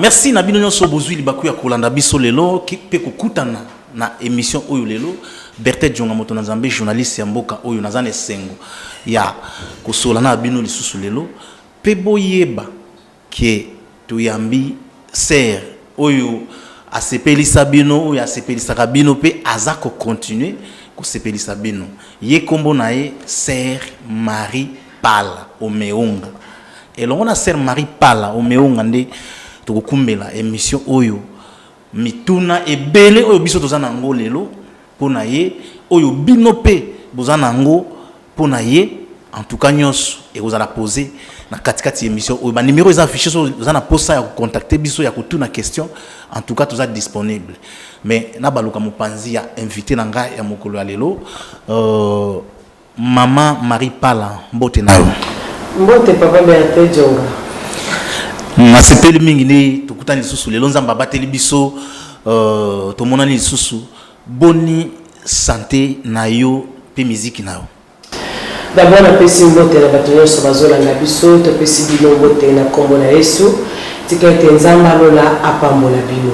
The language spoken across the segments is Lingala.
Merci na bino nyonso bozwi libaku ya kolanda biso lelo mpe kokutana na émission oyo lelo. Bertin Djonga, moto na Nzambe, journaliste ya mboka oyo, naza na esengo ya kosola na bino lisusu lelo. Mpe boyeba ke toyambi sœur oyo asepelisa bino, oyo asepelisaka bino mpe aza kocontinue kosepelisa bino. Ye nkombo na ye Sœur Marie Pala Omeonga. Elongo na Sœur Marie Pala Omeonga nde tokokumbela émission oyo. Mituna ebele oyo biso toza na yango lelo mpo na ye, oyo bino mpe boza na yango mpo na ye, en tout cas nyonso ekozala posé na katikati ya émission oyo. Banuméro eza affiché. So oza na posa ya kocontacte biso, ya kotuna question, en tout cas toza disponible. Mais nabaluka mopanzi ya invité na ngai ya mokolo ya lelo, Mama Marie Pala, mbote na yo. Mbote, papa Bertin Djonga. Nasepeli mingi nde tokutani lisusu lelo. Nzambe abateli biso, tomonani lisusu. Boni santé na yo mpe miziki na yo? D'abord napesi mbote na bato nyonso bazolanda biso. Topesi bino mbote na nkombo na Yesu. Tika ete Nzambe alola apambola bino.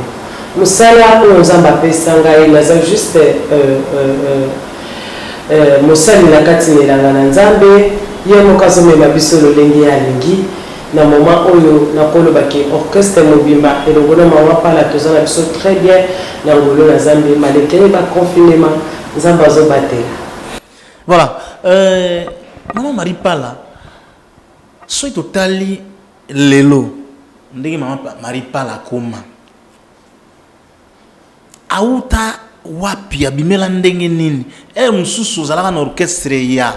Mosala oyo Nzambe apesa ngai, naza juste mosali na kati na elanga na Nzambe. Ye moko azomema biso lolenge ye alingi. Na moment oyo nakoloba ke orchestre mobimba elongo na Mama Pala toza na biso très bien na ngolu na Nzambe, malgré baconfinement, Nzambe azobatela. Voilà, Mama Marie Pala, soki totali lelo ndenge Mama Marie Pala akoma, auta wapi, abimela ndenge nini? Ere mosusu ozalaka na orchestre ya,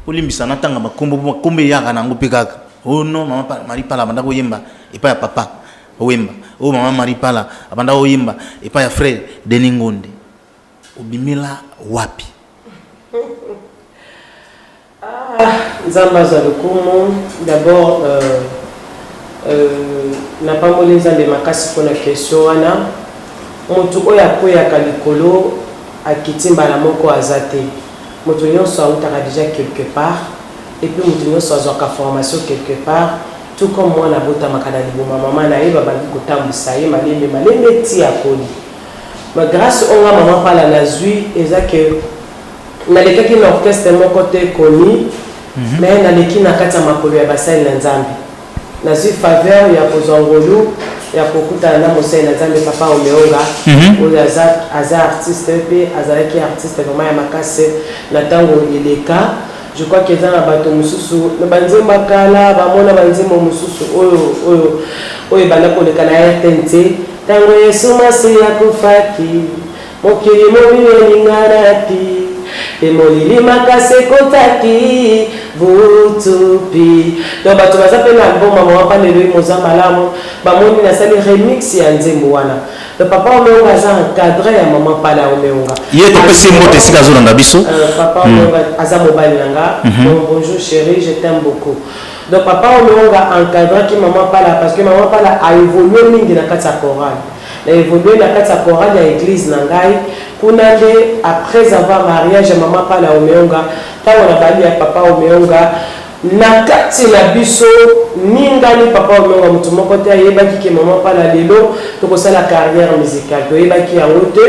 olimbisa na ntanga bakombo, bakombo eyaka nango mpe kaka. Oh non, Mama Marie Pala abanda koyemba epai ya Papa Oyemba. Oh, Mama Marie Pala abanda koyemba epai ya frère Denis Ngonde. Obimela wapi? Ah, Nzambe azwa lokumu. D'abord napamboli Nzambe makasi mpona question wana. Motu oyo akweyaka likolo akiti mbala moko aza te. Moto nyonso autaka déjà quelque part, et puis moto nyonso azwaka formation quelque part, tout comme mwana abotamaka na libuma mama na ye, babandi kotambwisa ye malembe malembe ti akoli. Ma grâce oyo nga Mama Pala nazwi eza ke nalekaki na orchestre moko te koni, mais naleki na kati ya makolo ya basali na Nzambe. Nazwi faveur ya kozwa ngolu ya kokutana na mosali na Nzambe Papa Omeonga, oyo aza artiste mpe azalaki artiste vraiment ya makasi na ntango eleka. Je crois que eza na bato mosusu na banzembo ya kala bamona banzembo mosusu oyo ebanda koleka na RTNC: "Ntango Yesu Masiya akufaki, mokili mobili eninganaki, mpe molili makasi ekotaki butupi." Donc bato baza mpe na album ya Mama Pala Elohim Oza Malamu, bamoni nasali remix ya nzembo wana. Donc Papa Omeonga aza encadré ya Mama Pala Omeonga. Ye topesi ye mbote esika azolanda biso. Papa Omeonga aza mobali na nga. Bon, bonjour chéri, je t'aime beaucoup. Donc Papa Omeonga encadraki Mama Pala parce que Mama Pala a évolué mingi na kati ya chorale. Na évolué na kati ya chorale ya église na ngai kuna nde après avoir mariage ya Mama Pala Omeonga, ntango na bali ya Papa Omeonga na kati na biso ningani Papa Omeonga, motu moko te ayebaki ke Mama Pala lelo tokosala carrière musicale. Toyebaki yango te,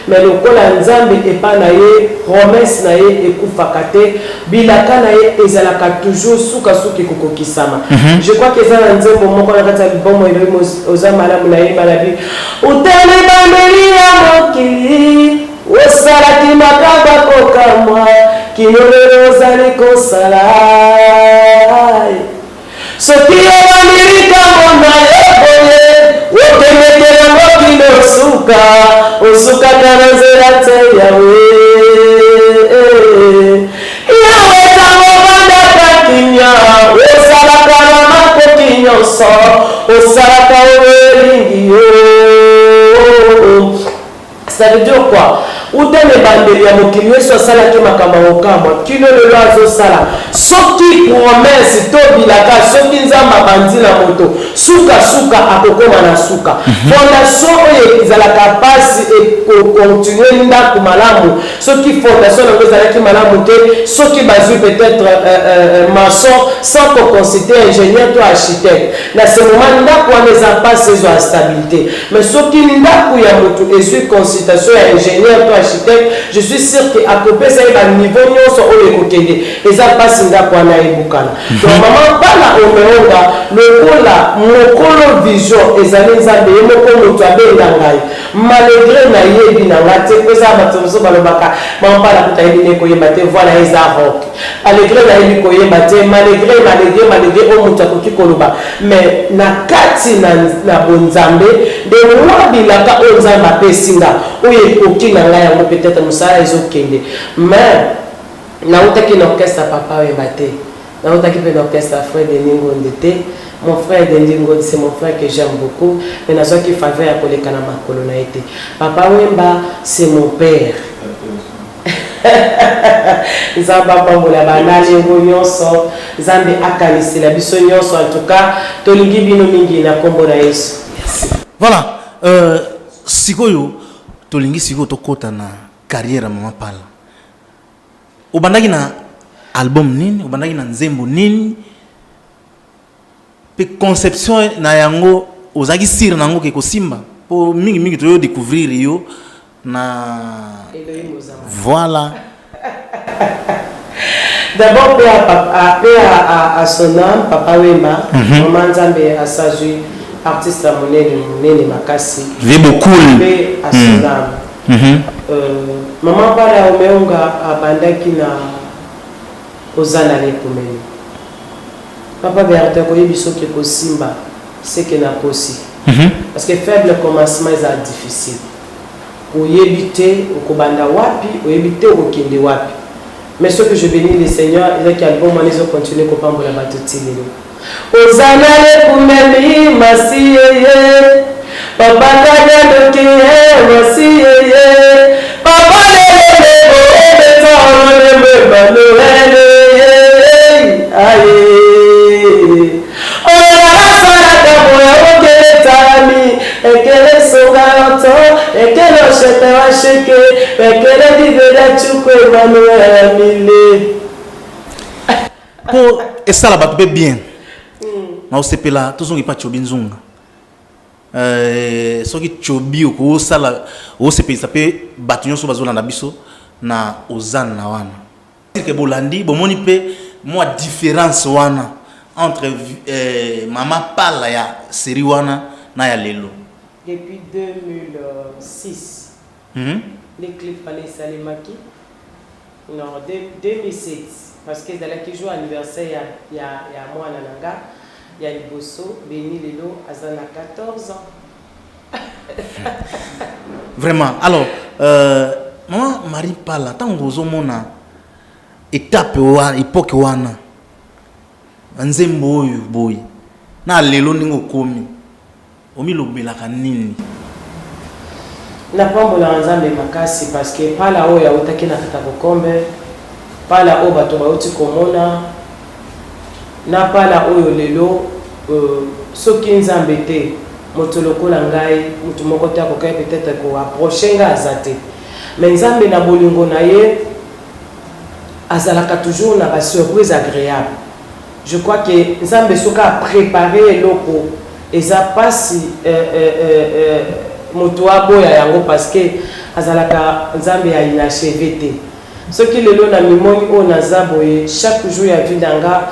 mais lokola Nzambe epa na ye promesse na ye ekufaka te, bilaka na ye ezalaka toujours sukasuka ekokokisama. Je crois ke eza na nzembo moko na kati ya album Elohim Oza Malamu na yemba na bi: "Utali bandeli ya mokili, osalaki makambo kokamwa, kino lelo ozali kosala. Soki obandi likambo na yo boye, okendeke nango kino suka, osukaka na nzela te. Yawe, Yawe, ntango obandaka kimia, ozalaka na makoki nyonso, osalaka oyo elingi yo." Ça veut dire quoi? Uta na ebandeli ya mokili, Yesu asalaki makambo ya kokamwa, kino lelo azosala. Soki promesse to bilaka, soki Nzambe abandi na moto, sukasuka akokóma na suka. Fondation oyo ezalaka mpasi ekocontinuer ndako malamu soki fondation yango ezalaki malamu te. Soki bazwi peut-être maçon sans koconsulter ingénieur to architecte, na ce moment ndako wana eza mpasi ezwa stabilité. Mais soki ndako ya motu ezwi consultation ya ingénieur to architecte, je suis sûr ke akopesa ye baniveau nyonso oyo ekokende, eza mpasi ndako wana ebukana. Donc mama Mpala Omeonga, lokola mokolo vision ezali Nzambe ye moko moto abenga ngai, malgré nayebi na nga te, po eza bato mosusu balobaka mama Mpala kuta yebi nde koyemba te, voilà, eza rock. Malgré nayebi koyemba te, malgré, malgré, malgré oyo moto akoki koloba, mais na kati na bonzambe nde mwa bilaka oyo Nzambe apesi nga, oyo ekoki na ngai yango, peut-être mosala ezokende. Mais nautaki na orchestre Papa Oyeba te, nautaki mpe na orchestre frère Denis Ngonde te. Mon frère Denis Ngonde, c'est mon frère que j'aime beaucoup, mais nazwaki faveur ya koleka na makolo na ye te. Papa Wemba, c'est mon père. Nzambe apambola banalengo nyonso, Nzambe akanisela biso nyonso. En tout cas, tolingi bino mingi na nkombo na Yesu. Merci. Voilà, sikoyo tolingi sikoyo tokɔta na carrière ya mama Pala. Obandaki na album nini? Obandaki na nzembo nini? Mpe conception na yango, ozalaki sûr na yango ke kosimba? Mpo mingimingi toyo découvrir yo na Elohim Ozama. Voilà. D'abord, paix à son âme, Papa Wemba. Mama Nzambe asazwi artiste ya monene, monene makasi. Vie beaucoup. Paix à son âme. Mama Mpala Omeonga abandaki na kozala na ekomeli. Papa Bertin, koyebi soki ekosimba seke nakosi, parce que faible commencement eza difficile. Oyebi te okobanda wapi, oyebi te okokende wapi. Mais ce que je bénis le Seigneur ezaki album wana ezocontinuer kopambola bato ti lelo. Ozana lekumeli masi yeye, papa kanyanoki ye masi yeye, papa lelele obetololeme Manuele aye oyalasalaka moya okeletami ekele songa yoto ekele oshete washeke ekele diveda chukwu Emmanuel amile. Mpo esala bato mpe bien na osepela, tozongi epa Tiobi Nzunga. Soki Tiobi okosala, osepelisa mpe bato nyonso bazolanda biso na ozana wana ke bolandi, bomoni mpe mwa différence wana entre mama Pala ya série wana na ya lelo. Depuis 2006 les clips wana esalemaki, non, 2007, parce que ezalaki jour anniversaire ya mwana na nga ya liboso Beni. Lelo aza na 14 ans. Vraiment. Alors, mama Marie Pala, ntango ozomona étape wana, époque wana, banzembo oyo boye na lelo, ndenge okomi, omilobelaka nini? Napambolaka Nzambe makasi, parce que Pala oyo autaki na Katakokombe, Pala oyo bato bauti komona, na Pala oyo lelo, soki Nzambe te, moto lokola ngai, moto moko te akokai peut-être koapprocher ngai, aza te. Mais Nzambe na bolingo na ye azalaka toujours na basurprise agréable. Je crois que Nzambe soki apréparé eloko, eza mpasi moto aboya yango, parce que azalaka Nzambe ya inachevé te. Soki lelo na mimoni oyo naza boye, chaque jour ya vie na nga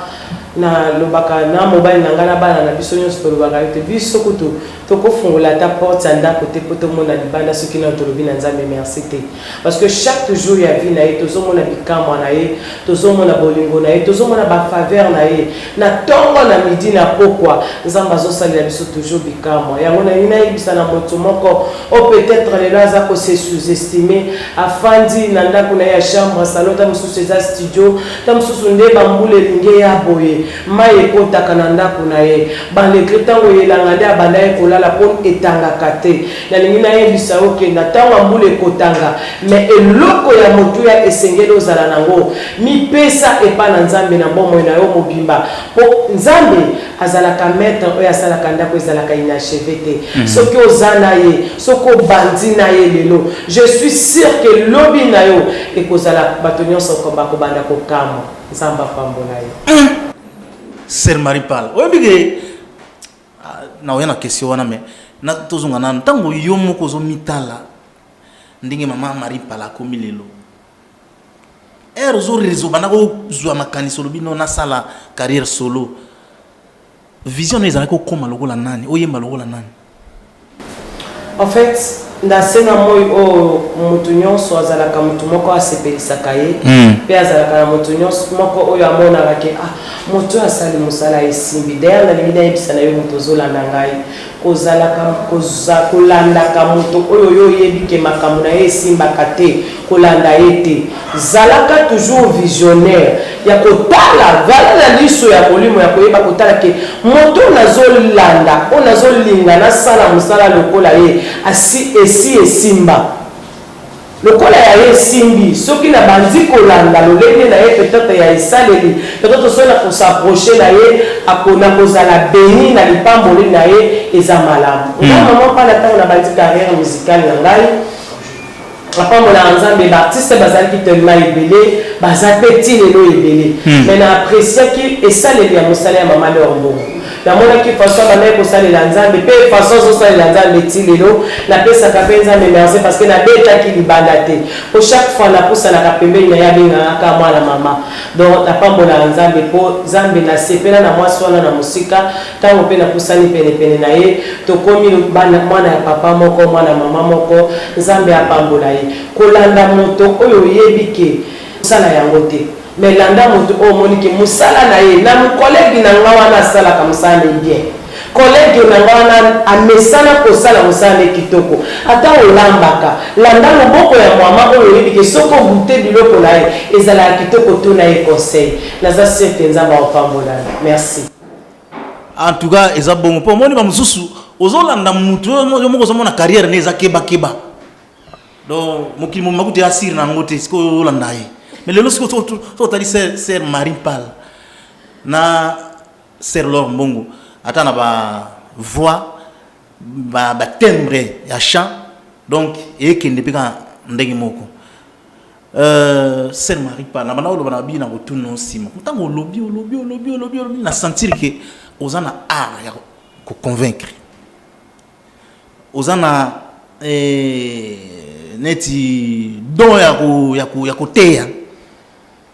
nalobaka na mobali na nga na bana na biso nyonso, tolobaka yo te, biso kutu tokofungola ata porte ya ndako te mpo tomona libanda soki nano tolobi na Nzambe merci te, parce que chaque jour ya vie na ye tozomona bikamwa na ye, tozomona bolingo na ye, tozomona bafaveur na ye na ntongo, na midi, na pokwa. Nzambe azosalela biso toujours bikamwa. Yango nalingi nayebisa na moto moko oyo peut-être lelo aza kose sous-estimer, afandi na ndako na ye ya chambre, salon, ta mosusu eza studio, ta mosusu nde bambula elingi eya boye. boye, mai ekotaka na ndako na ye. Malgré ntango elanga nde abandaki kolala mpo etangaka te. Nalingi nayebisa yo ke na ntango ya mbula ekotanga, mais eloko ya motuya esengeli ozala nango, mipesa epai na Nzambe na bomoi na yo mobimba, mpo Nzambe azalaka maître oyo asalaka ndako ezalaka inachevé te. Soki oza na ye, soki obandi na ye lelo, je suis sûr ke lobi na yo ekozala bato nyonso bakobanda kokamwa. Nzambe apambola ye. Sœur Marie Pala, oyebi ke na oya na question wana, mais na tozonga nanu ntango yo moko ozomitala ndenge mama Marie Pala akomi lelo. Ere ozorezo banda kozwa makanisi, olobi no nasala carrière solo, vision no ezalaki okóma lokola nani, oyemba lokola nani? En fait, na se na moi oyo, motu nyonso azalaka motu moko asepelisaka ye, mpe azalaka na motu nyonso moko oyo amonaka ke ah, motu oyo asali mosala esimbi. D'ailleurs, nalingi nayebisa na yo, moto ozolanda ngai, kozalaka kolandaka moto oyo yo oyebi ke makambo na ye esimbaka te, kolanda ye te. Zalaka toujours visionnaire ya kotala vala na liso ya kolimo ya koyeba kotala ke moto oyo nazolanda, oyo nazolinga nasala mosala lokola ye, asi esi esimba lokola ya ye esimbi. Soki na bandi kolanda lolenge na ye, peut-être ya esaleli, peut-être soki na kos'approcher na ye, na kozala béni na lipamboli na ye, eza malamu. Ngai mama Mpala, ntango na bandi carrière musicale na ngai, apambolaka Nzambe, baartiste bazalaki tellement ebele, baza mpe ti lelo ebele, mais na appréciaki esaleli ya mosala ya mama Lor Mbongo. Namonaki façon abandaki kosalela Nzambe mpe façon azosalela Nzambe ti lelo. Napesaka mpe Nzambe merci parce que nabetaki libanda te, po chaque fois napusanaka pembeni na ye, abengaka mwana mama. Donc napambolaka Nzambe mpo Nzambe nasepela na mwasi wana na mosika. Ntango mpe napusani penepene na ye, tokomi mwana ya papa moko, mwana mama moko. Nzambe apambola ye. Kolanda moto oyo oyebi ke kosala yango te, mais landa moto oyo omoni ke mosala na ye na collègue na nga wana asalaka mosala ne bien, collègue na nga wana amesana kosala mosala ne kitoko. Ata olambaka, landa loboko ya mama oyo oyebi ke soki obute biloko na ye ezalaka kitoko. To na ye conseil, naza sûr ke Nzambe akopambola. Merci. En tout cas, eza bongo, mpo omoni bamosusu ozolanda mutu yo moko ozomona carrière ne eza kebakeba. Donc mokili mobima kutu asire na yango te, sikoyo ozolanda ye. Mais lelo sikoyo so otali sœur Marie Pala na sœur Lor Mbongo, ata na bavoix, batimbre ya chant, donc eyekende mpe kaka ndenge moko. Sœur Marie Pala, na banda oloba na bi na kotuna nsima, ntango olobi, olobi, olobi, olobi, olobi, na sentir ke oza na art ya koconvaincre, oza na neti don ya koteya.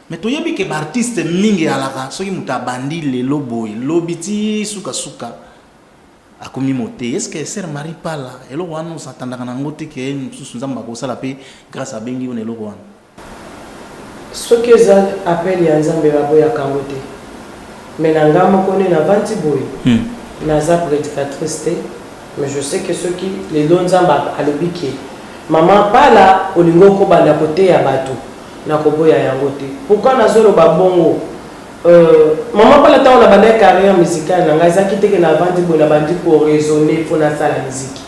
Mais toyebi ke baartiste mingi alaka soki moto abandi lelo boye, lobi ti sukasuka akomi mote. Est ce que sœur Marie Pala, eloko wana osatandaka na yango te ke mosusu Nzambe akosala mpe grâce abengi yo na eloko wana? Soki eza appel ya Nzambe, baboyaka yango te. Mais na nga moko nde navandi boye, naza prédicatrice te, mais je sais que soki lelo Nzambe alobi ke mama Pala, olingi okobanda koteya bato, nakoboya yango te. Pourquoi nazoloba bongo? Mama Pala, ntango na bandaki carrière musicale na ngai, ezalaki teke navandi boye, nabandi koraisonner mpo nasala miziki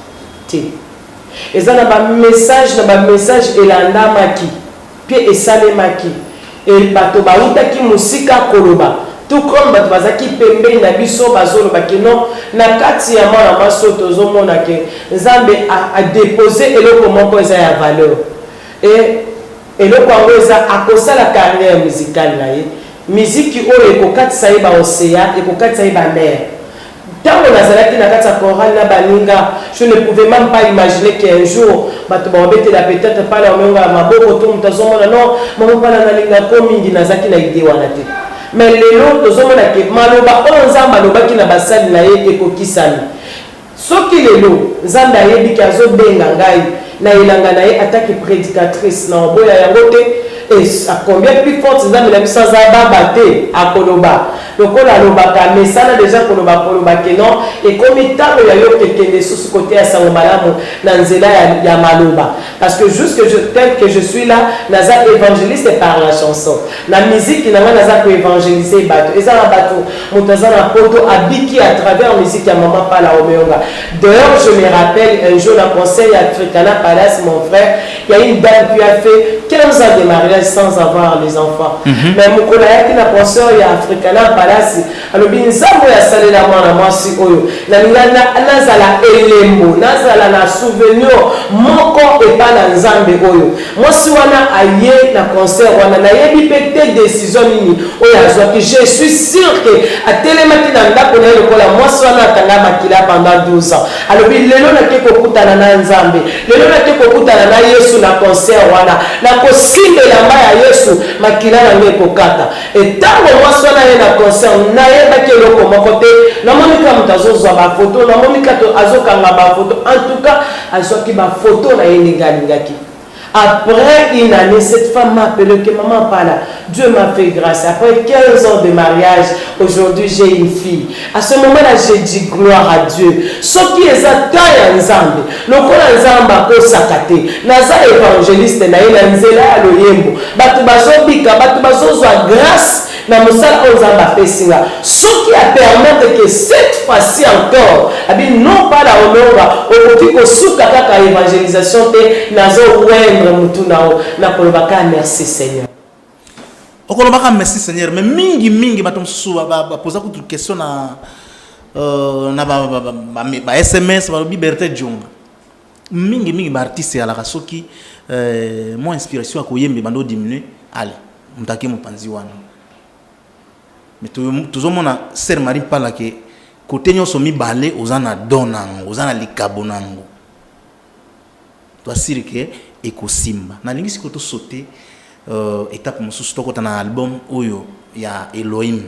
te. Eza na bamessage, na bamessage elandamaki mpe esalemaki. Bato bautaki mosika koloba, tout comme bato bazalaki pembeni na biso bazoloba ke non, na kati ya mwana mwasi oyo tozomona ke Nzambe adépose eloko moko eza ya valeur. E eloko yango eza akosala carrière musicale na ye, miziki oyo ekokatisa ye baocéan, ekokatisa ye bamer. Ntango nazalaki na kati ya chorale na baninga, je ne pouvais même pas imaginer qu'un jour bato bakobetela peut-être Pala Omengo ya maboko, to moto azomona non, mama Pala nalingako mingi. Nazalaki na idée wana te, mais lelo tozomona ke maloba oyo Nzambe alobaki na basali na ye ekokisami. Soki lelo Nzambe ayebi ke azobenga ngai na elanga na ye ataki prédicatrice, na oboya yango te. Et à combien plus forte Nzambe na biso aza baba te, akoloba lokola alobaka, mesana déjà koloba, koloba ke non, ekomi ntango ya yo kekende susu kote ya sango malamu na nzela ya maloba, parce que jusque je, tel que je suis là, naza évangéliste par la chanson. Na musique na ngai naza koévangéliser bato. Eza na bato, moto aza na poto abiki à travers musique ya Mama Pala Omeonga. D'ailleurs, je me rappelle un jour na conseil Africana Palace, mon frère, il y a une dame qui a fait 15 ans de mariage sans avoir les enfants, mais mokolo ayaki na concert ya Africana Palace, alobi: "Nzambe oyo asalela mwana mwasi oyo, nalinga nazala elembo, nazala na souvenir moko epa na Nzambe oyo." Mwasi wana aye na concert wana, nayebi mpe te décision nini oyo azwaki. Je suis sûr ke atelemaki na ndako na ye lokola mwasi wana akanga makila pendant 12 ans, alobi: "Lelo nake kokutana na Nzambe, lelo nake kokutana na Yesu na concert wana, nakosimba elamba ya Yesu, makila na ngai ekokata." Etango mwasi wana ye na concert, nayebaki eloko moko te. Namoni ka moto azozwa bafoto, namoni ka azokanga bafoto. En tout cas, azwaki bafoto na ye ndenge alingaki. Après une année, cette femme m'a appelé que maman Pala, Dieu m'a fait grâce. Après 15 ans de mariage, aujourd'hui j'ai une fille. À ce moment-là, j'ai dit gloire à Dieu. Ce qui est ya Nzambe, lokola Nzambe akosaka te, naza évangéliste na ye na nzela ya loyembo. Bato bazobika, bato bazozwa grâce na mosala oyo Nzambe apesi nga. Soki apermettre que cette fois-ci encore abi non, Pala Omeonga, okoki kosuka kaka évangélisation te, nazojoindre motu na yo, nakolobaka merci Seigneur. Okolobaka merci Seigneur, mais mingi mingi bato mosusu bapoza kutu question na ba SMS, balobi: "Bertin Djonga, mingi mingi baartiste eyalaka soki mwa inspiration ya koyemba ebanda odiminue, ale moto ake mopanzi wana." Mais tozomona sœur Marie Mpala ke kote nyonso mibale oza na don nango, oza na likabo nango, toasiri ke ekosimba. Nalingi sikoyo tosaute étape mosusu, tokɔta na album oyo ya Elohim.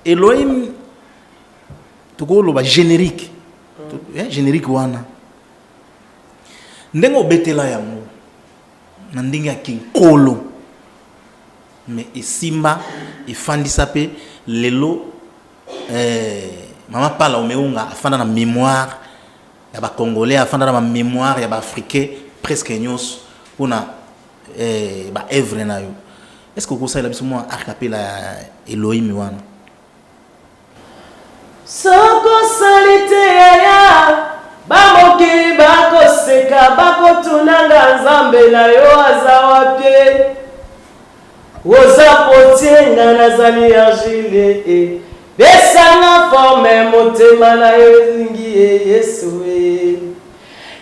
Elohim, tokoloba générique, générique wana, ndenge obetela yango na ndenge ya kinkolo, mais esimba, efandisa mpe lelo Mama Pala Omeonga afanda na mémoire ya Bacongolais, afanda na bamémoire ya Baafricain presque nyonso mpona baœuvre na yo. Est ce que okosalela biso mwa a cappella ya Elohim wana? Sokosali te yaya, bamokili bakoseka, bakotunanga: "Nzambe na yo aza wapi?" Oza potier, nga nazali argile e. Pesanga forme, motema na yo elingi ye Yesu e.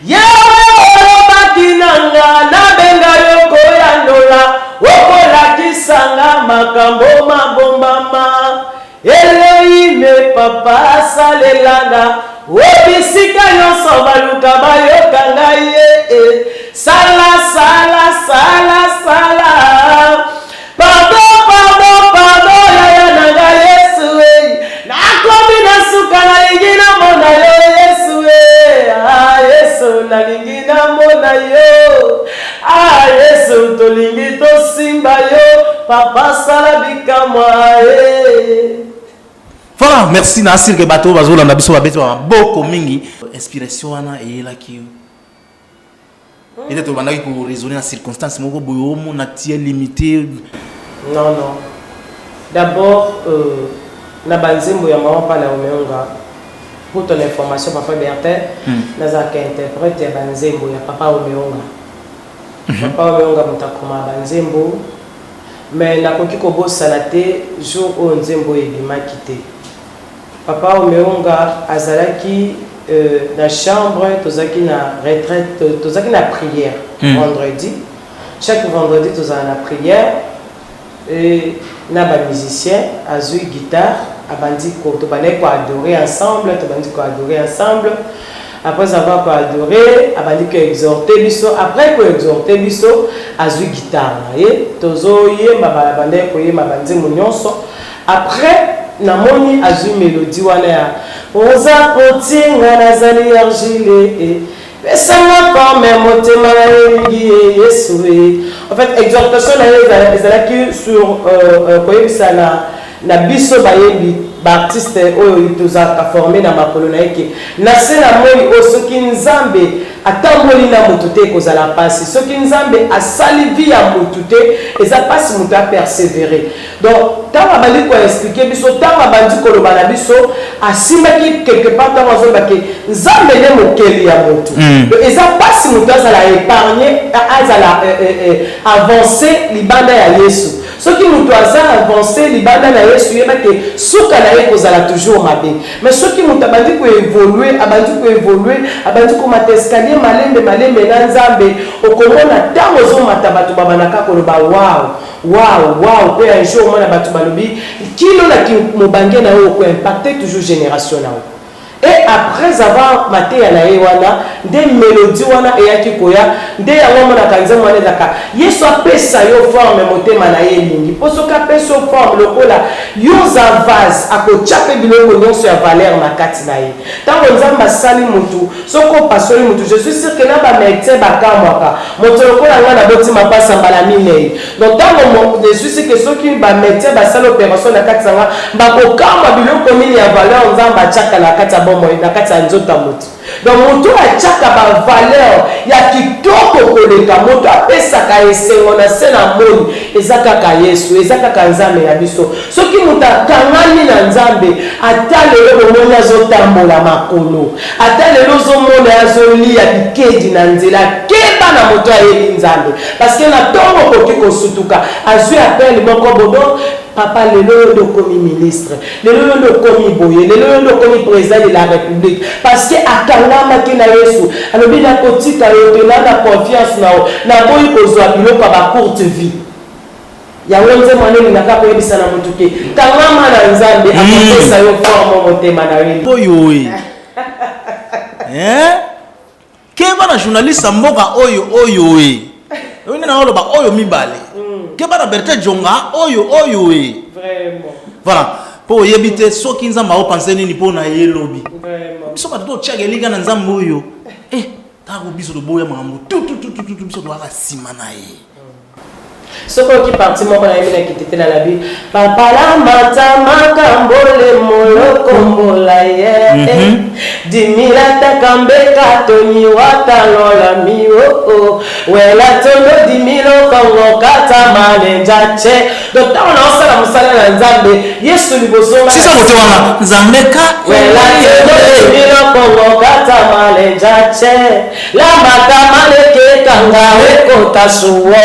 Yawe olobaki nanga, nabenga yo koyandola, okolakisanga makambo mabombama. Elohim papa asalelanga o bisika nyonso, baluka bayoka ngai ye e. Sala, sala, sala, sala, pardon, pardon, pardon, yaya na ngai Yesu e. Nakomi na suka, nalingi namona yo Yesu e. Ah, Yesu, nalingi namona yo. Ah, Yesu, tolingi tosimba yo. Papa, sala bikamwa e. Voilà, merci. Na asirke bato oyo bazolanda biso babeti bamaboko mingi. Inspiration wana eyelaki yo ete tobandaki koraisonner na circonstance moko boye, omona tie limité? Non, non, d'abord na banzembo ya Mama Pala Omeonga, pour ton information, papa Bertin, nazalaka interprète ya banzembo ya papa Omeonga. Papa Omeonga moto akoma banzembo, mais nakoki kobosana te jour oyo nzembo oyo ebimaki te. Papa Omeonga azalaki na chambre, tozalaki na retraite, tozalaki na prière vendredi. Chaque vendredi tozala na prière et na bamusicien. Azwi guitare, abandi tobandaki koadorer ensemble, tobandi koadorer ensemble. Après avoir koadorer, abandi koexhorter biso. Après koexhorter biso, azwi guitare na ye, tozoyemba, bandaki koyemba banzembo nyonso. Après namoni azwi mélodie wana ya "Oza potier, nga nazali argile e." Pesanga forme motema na yo elingi ye Yesu e. En fait, exhortation na ye ezalaki sur koyebisa na biso bayembi, baartiste oyo tozalaka forme na makolo na ye, ke na se na moi oyo, soki Nzambe atamboli na motu te, ekozala mpasi. Soki Nzambe asali vie ya motu te, eza mpasi moto apersévérer. Donc ntango abandi koexpliquer biso, ntango abandi koloba na biso, asimbaki quelque part ntango azoloba ke Nzambe nde mokeli ya motu. Donc eza mpasi moto azala épargne, azala avancé libanda ya Yesu. Soki moto aza avancé libanda na Yesu, yeba ke suka na ye kozala toujours mabe. Mais soki moto abandi koévoluer, abandi koévoluer, abandi komata escalier malembe malembe na Nzambe, okomona ntango ozomata, bato babandaka koloba: "Wow, wow, wow." Mpe un jour omona bato balobi kilo na mobange na yo okoimpacte toujours génération na yo. Et après avoir mateya na ye wana, nde mélodie wana eyaki koya. Nde yango omonaka nzembo wana ezaka Yesu apesa yo forme motema na ye elingi. Mpo soki apesa yo forme, lokola yo oza vase, akotya mpe biloko nyonso ya valeur na kati na ye. Ntango Nzambe asali motu, soki opasoli motu, je suis sûr ke na bamédecin bakamwaka. Moto lokola ngai, naboti mapasa mbala minei. Donc ntango je suis sûr ke soki bamédecin basali opération na kati yanga, bakokamwa biloko nini ya valeur Nzambe atiaka na kati ya bomoi, na kati ya nzoto ya motu. Donc moto atiaka bavaleur ya kitoko koleka, moto apesaka esengo na se na moni, eza kaka Yesu, eza kaka Nzambe ya biso. Soki moto akangami na Nzambe, ata lelo bomoni azotambola makolo, ata lelo ozomona azolia bikedi na nzela, keba na moto ayebi Nzambe, parce que na ntongo okoki kosutuka, azwi appel moko bodo: "Papa, lelo oyo nde okomi ministre, lelo oyo nde okomi boye, lelo oyo nde okomi président de la République." Parce que akangamaki na Yesu. Alobi: "Nakotika yo te, na na confiance na yo, naboyi kozwa biloko ya bacourte vie." Yango nzembo wana elingaka koyebisa na motu ke kangama na Nzambe, akopesa yo forme motema na yo. Oyo e, keba na journaliste ya mboka oyo, oyo e, oyo nde naoloba, oyo mibale. Keba na Bertin Djonga oyo, oyo e. Vraiment. Voilà, mpo oyebi te soki Nzambe aopense nini mpo na ye lobi. Vraiment. Biso bato totiaka elika na Nzambe oyo e, ntango biso toboya makambo tututututu, biso toyaka nsima na ye. Soki oki parti moko nayebi na kiti te, nalabi papalamata makambole molokombola ye dimilataka mbeka toniwatalola mi oo wela tondo dimilokongo kata malenja ce. Donc ntango naosala mosala na Nzambe, Yesu liboso nga. Sisa kote wana Nzambe ka. Wela tondo dimilokongo kata malenja ce lamata maleke kanga wekota suwo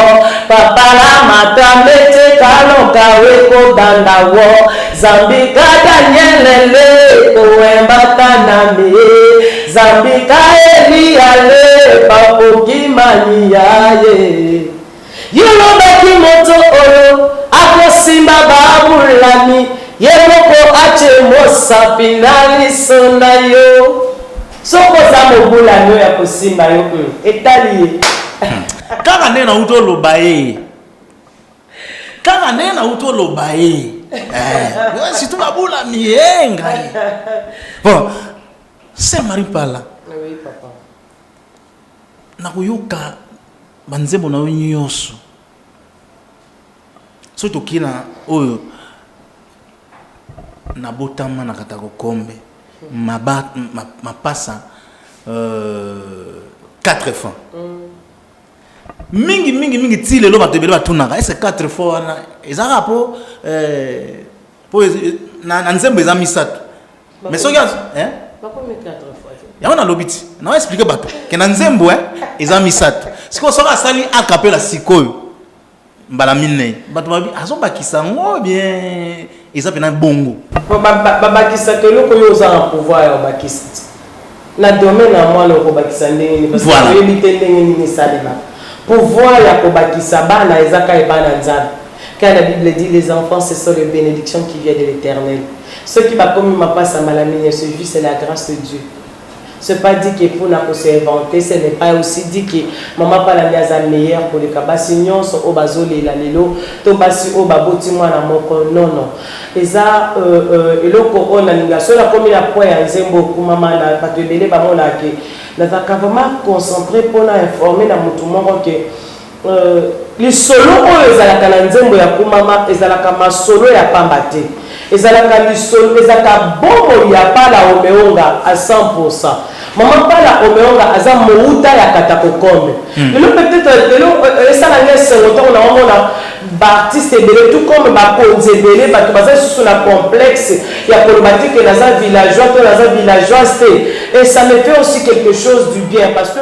papa lamata mbete kaloka wekodanda wo zambika Danielele kowembata na me zambika Eliale bakokimani ya ye. Yolobaki moto oyo akosimba babulami, ye moko atie mosapi na liso na yo. Soki oza mobulami oyo akosimba yo, etali ye. Kaka ndenge nauti oloba ye, kaka ndenge nauti oloba ye, surtout babulami ye ngai. Bon, Saint Marie Mpala. Oui, papa. Nakoyoka banzembo na yo nyonso. Soki tokei na oyo nabotama na kata kokombe mapasa 4 fois, mingi mingi mingi, ti lelo bato ebele batunaka: ese 4 fois wana ezalaka po po na nzembo eza misato? Mais soki hein? Bakomi 4 fois te. Yango nalobi ti na expliquer bato ke na nzembo eza misato. Sikoyo soki asali akapela sikoyo mbala minei, bato babi azobakisa yango bien, eza mpena bongo. Po babakisaka eloko oyo oza na pouvoir ya obakisa te. Na domaine ya mwana, okobakisa ndenge nini? Parce que oyebi te ndenge nini esalemaka. Pouvoir ya kobakisa bana eza kaka ebana Nzambe. Car la Bible dit: "Les enfants, ce sont les bénédictions qui viennent de l'Éternel." Soki bakomi mapasa mbala minei, c'est juste la grâce de Dieu. C'est pas dit que mpona kos'inventer, ce n'est pas aussi dit que mama Palandi aza meilleur koleka basi nyonso oyo bazolela lelo to basi oyo baboti mwana moko. Non, non, eza eloko oyo nalinga. Soki nakomi na point ya nzembo okumama na bato ebele, bamonaka ke Nazalaka vraiment concentré mpona informer na motu moko ke lisolo oyo ezalaka na nzembo ya Kumama ezalaka masolo ya pamba te. Ezalaka lisolo, ezalaka bomoi ya Pala Omeonga à 100. Mama Pala Omeonga aza mouta ya Katakokombe. Lelo peut-être, lelo esalanga esengo ntango naomona baartiste ebele, tout comme bakonzi ebele, bato baza lisusu na complexe ya koloba te ke naza villageois to naza villageoise te. Et ça me fait aussi quelque chose du bien parce que